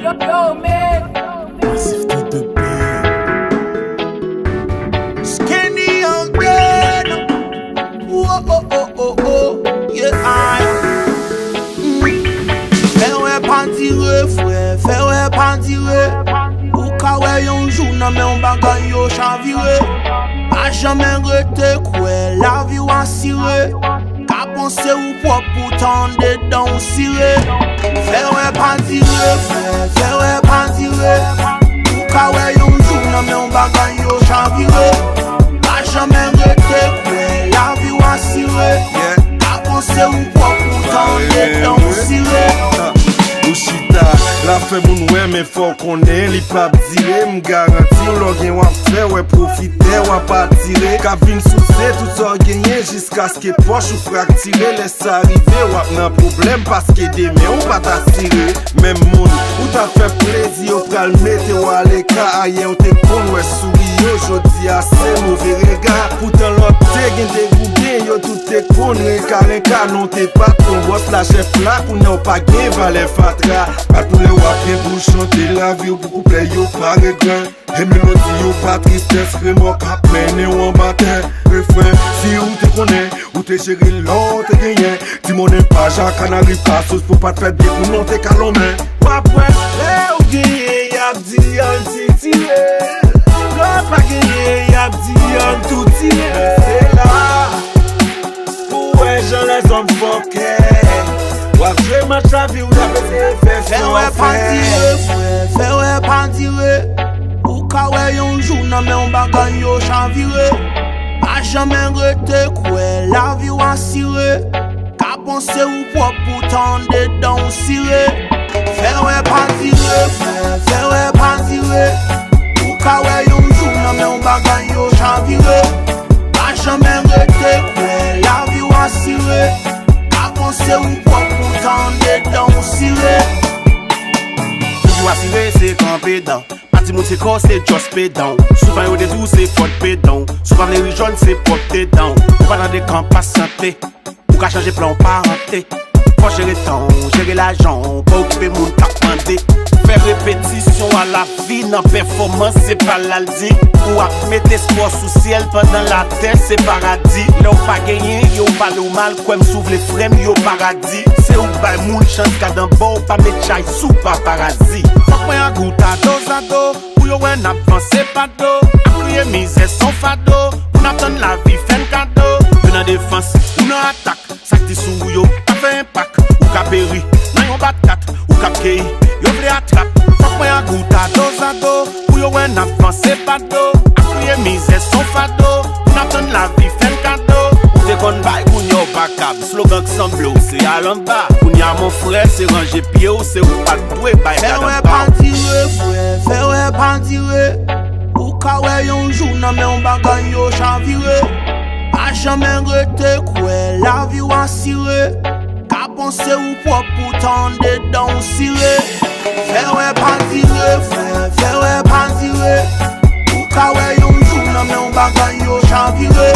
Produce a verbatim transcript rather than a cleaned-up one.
Yo, yo, man. Massive to the beat. Skinny again. Whoa, oh, oh, oh, oh. Yeah, I. Mm. Fè wè pa dire, frè, fè wè pa dire. Ou ka wè yon jou nan men yon bagay yo chavire. Pa janmen rete kwè, lavi w asire. Ka panse ou pwòp, poutan andedan ou sire. Fè wè pa dire, frè, fè wè pa dire. Ou ka wè yon jou nan men yon bagay yo chavire. Pa janmen rete kwè, lavi w asire. Yeah. Ka panse ou pwòp, poutan andedan ou sire. Ou chita, la fè moun wè, men fò w konnen li p ap dire. M garanti w, lè w gen w ap fè, wè pwofitè, w ap atire. K ap vin souse tout sa w genyen, jiskaske pòch ou fraktire. Lè sa rive, w ap nan pwoblèm, paske demen ou pa t asire. Menm moun ou t ap fè plezi, yo pral mete w aleka. Ayè ou te konn wè souri yo, jodi a se move rega. Poutan lòt te gen degoude, yo tout te konn renka renka. Non, te patwon, bòs la, chèf la, kounye a w pa gen valè fatra. Bat pou lè w ap gen pou chante, lavi w pou kouplè yo pa regrè. E melodi yo pa tristès, remò k ap mennen w anba tè. Refren, si ou te konnen, ou te jere lè w te genyen. Ti monnen pa ja kanari pa sous pou pa t fè byen pou non te ka lonmen. W ap wè, lè w genyen, y ap di ann ti tire. Lè w pa genyen, y ap di ann tou tire. Se la pou w wè jan lèzòm fòkè. W ap jwe match lavi w, y ap eseye fè fè w fè. Fè wè pa dire, frè, fè wè pa dire. Ou ka wè yon jou nan men yon bagay yo chavire. Pa janmen rete kwè, lavi w asire. Ka panse ou pwòp, poutan andedan ou sire. Fè wè pa dire, frè, fè wè pa dire. Ou ka wè yon jou nan men yon bagay yo chavire. Pa janmen rete kwè, lavi w asire. Ka panse ou pwòp, poutan andedan ou sire. Toujou asire, se kanpe dan. Pa timoun se kò, se just pay down. Souvan yo te di w se fòt pay down. Si w pa vle ri jòn, se pòte down. Ou pa tande kan pa sante. Ou ka chanje plan w parante. Fò jere tan w, jere lajan w, pa okipe moun k ap mande. Fè repetisyon a lavi nan pèfòmans, se pa laldi. Ou ap met espwa sou syèl pandan latè se paradi. Lè w pa genyen, yo pale w mal, kwè m, si w vle frè m, yo paradi. Se ou k bay moun chans, gad anba w, pa met chay sou paparazi. Fòk mwen an gout a dozado, pou yo wè n ap vanse pa do. Ap kriye mizè s on fado, pou n ap tann lavi fè n kado. Yo nan defans, ou nan atak, sa k di sou ou yo ka fè enpak. Ou ka peri nan yon bat kat, ou k ap keyi, yo vle atrap. Fòk mwen an gout a dozado, pou yo wè n ap vanse pa do. Ap kriye mizè s on fado, pou n ap tann lavi fè n kado. Ou te konn bay, kounye a w pa kab. Slogan k sanble w se al anba. Kounye a mon frè, se ranje pye w, se ou pa t dwe bay gad anba w. Fè wè pa dire, frè, fè wè pa dire. Ou ka wè yon jou nan men yon bagay yo chavire. Pa janmen rete kwè, lavi w asire. Ka panse ou pwòp, poutan andedan ou sire. Fè wè pa dire, frè, fè wè pa dire. Ou ka wè yon jou nan men yon bagay yo chavire.